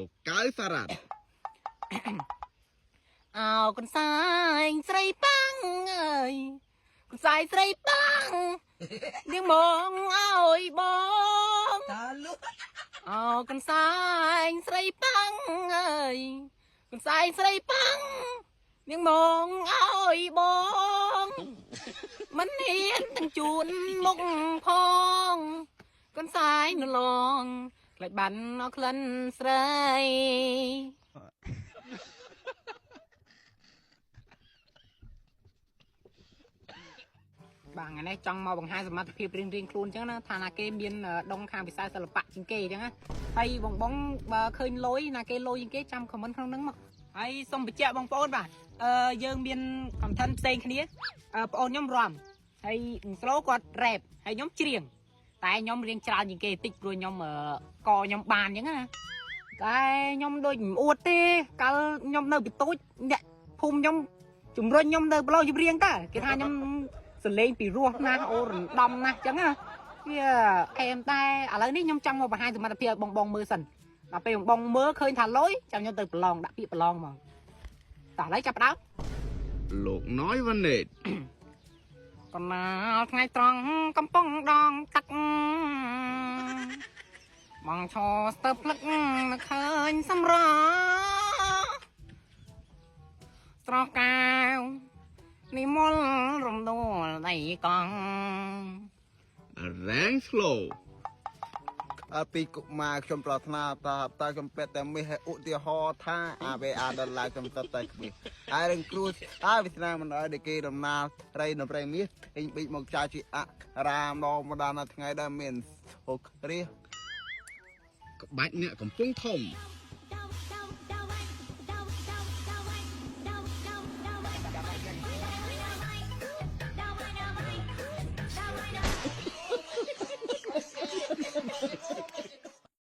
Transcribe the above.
លោកកៅសារ៉ាត់ អោកន្សែងស្រីប៉ាងអើយកន្សែងស្រីប៉ាងនាងមកអើយបង តើលុះ អោកន្សែងស្រីប៉ាងអើយកន្សែងស្រីប៉ាងនាងមកអើយបងមិនហ៊ានទាំងជួនមុខផងកន្សែងនឡងខ្លាចបានអក្លិនស្រី បាទថ្ងៃនេះចង់មកបង្ហាញសមត្ថភាពរៀងៗខ្លួនអញ្ចឹងណាថាណាគេមានដងខាងវិស័យសិល្បៈជាងគេអញ្ចឹងណាហើយបងបងបើឃើញលុយណាគេលុយជាងគេចាំ comment ក្នុងហ្នឹងមកហើយសូមបញ្ជាក់បងប្អូនបាទអឺយើងមាន content ផ្សេងគ្នាអឺបងអូនខ្ញុំរាំហើយ slow គាត់ rap ហើយខ្ញុំច្រៀងតែខ្ញុំរៀងច្រើនជាងគេតិចព្រោះខ្ញុំកខ្ញុំបានអញ្ចឹងណាតែខ្ញុំដូចមិនអួតទេកាលខ្ញុំនៅពីតូចអ្នកភូមិខ្ញុំជំរុញខ្ញុំទៅប្រឡងចម្រៀងតើគេថាខ្ញុំ សលេងពីរោះណាស់អូរំដំណាស់ចឹងណាវាអែមតែឥឡូវនេះខ្ញុំចង់មកបង្ហាញសមត្ថភាពឲ្យបងបងមើលសិនដល់ពេលបងបងមើលឃើញថាលុយចាំខ្ញុំទៅប្រឡងដាក់ពាក្យប្រឡងហ្មងតោះឥឡូវចាប់ផ្ដើម លោកណយវ៉ាណេត កណាលថ្ងៃត្រង់កំពុងដងទឹកបងឈរស្ទើភ្លឹកនឹកឃើញសម្រស្រស់កែវនិមលរំដួលដៃកង់ រ៉េងស្លូ អើពីកុមារខ្ញុំប្រាថ្នាតាតាខ្ញុំពេតតែមាសឲ្យឧទាហរណ៍ថាអាវេអាដុល្លារខ្ញុំតតែគ្មានហើយរឿងគ្រួសារវាសនាមិនអោយដែលគេដំណាលត្រីនៅព្រៃមាសអេងប៊ិចមកចាជាអរាមដងម្ដងនៅថ្ងៃដែលមានសុខរា ក្បាច់អ្នកកំពុងធំ